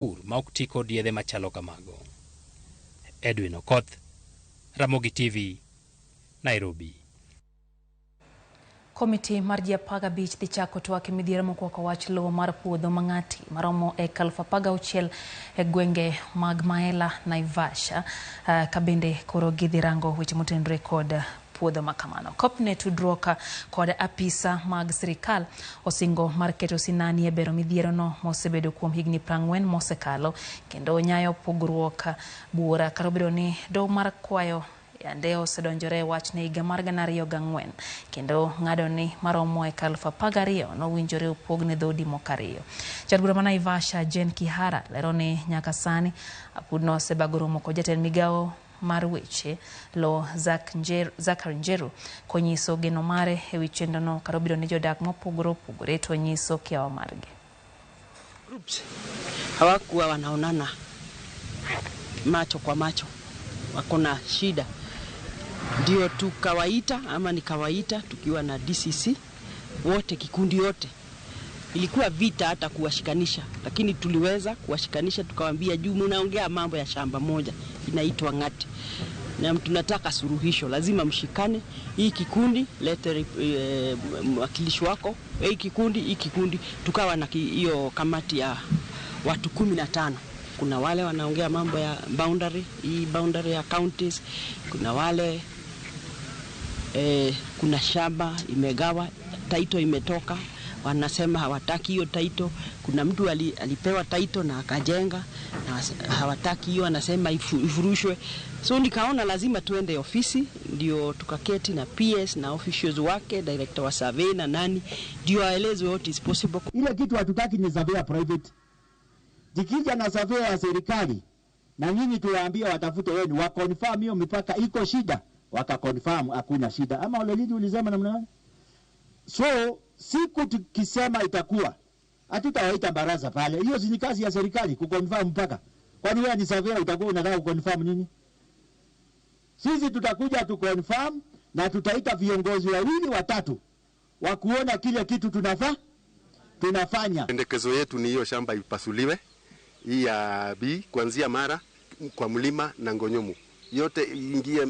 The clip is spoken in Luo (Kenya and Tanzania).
Pur ma ok ti kod yedhe machalo kamago. Edwin Okoth, Ramogi TV, Nairobi. Komiti mar ji 15 dhi chako twak e midhiero mokwako wach lowo mar puodho Mang'ati maromo eka 16,000 e gwenge mag Maela, Naivasha, ka bende koro gidhi rango weche motenore kod puodho makamano. Kopne tudruok kod apisa mag sirikal osingo mar keto sinani e bero midhierono mosebedo kuom higni 40 mosekalo kendo nyayo pogruok buora kata obedo ni doho mar kwayo yande osedonjore e wachne higa mar 2004 kendo ng'ado ni maromo eka 12,000 nowinjore opog ne dhoudi moko ariyo. Jaod bura ma Naivasha Jane Kihara lero ni nyaka sani apudno osebago romo kod jatend migawo mar weche lo Zachary Njeru konyiso geno mare ewi chenrono kata obedo ni jodak mopogore opogore to nyiso kiawa margi. Groups hawakuwa wanaonana macho kwa macho, wako na shida, ndio tukawaita ama nikawaita tukiwa na DCC wote, kikundi yote. Ilikuwa vita hata kuwashikanisha, lakini tuliweza kuwashikanisha, tukawaambia juu mnaongea mambo ya shamba moja inaitwa Ng'ati na tunataka suluhisho, lazima mshikane. Hii kikundi lete mwakilishi wako, hii kikundi, hii kikundi. Tukawa na hiyo kamati ya watu 15. Kuna wale wanaongea mambo ya boundary, hii boundary ya counties, kuna wale kuna shamba imegawa, title imetoka, wanasema hawataki hiyo title. Kuna mtu alipewa title na akajenga na hawataki hiyo, anasema ifurushwe. So nikaona lazima tuende ofisi, ndio tukaketi na PS na officials wake, director wa survey na nani, ndio aelezwe what is possible. Ile kitu hatutaki ni survey ya private. Jikija na survey ya serikali na nyinyi tuwaambie watafute wenu wa confirm hiyo mipaka iko shida, waka confirm hakuna shida. Ama Olelidi ulisema namna gani? So siku tukisema itakuwa hatutawaita baraza pale. Hiyo si ni kazi ya serikali kuconfirm mpaka. Kwani wewe ni surveyor utakuwa unataka kuconfirm nini? Sisi tutakuja tu confirm na tutaita viongozi wawili watatu wa kuona kile kitu tunafanya. Pendekezo yetu ni hiyo shamba ipasuliwe, hii ya B kuanzia Mara kwa mlima na Ngonyomu yote iingie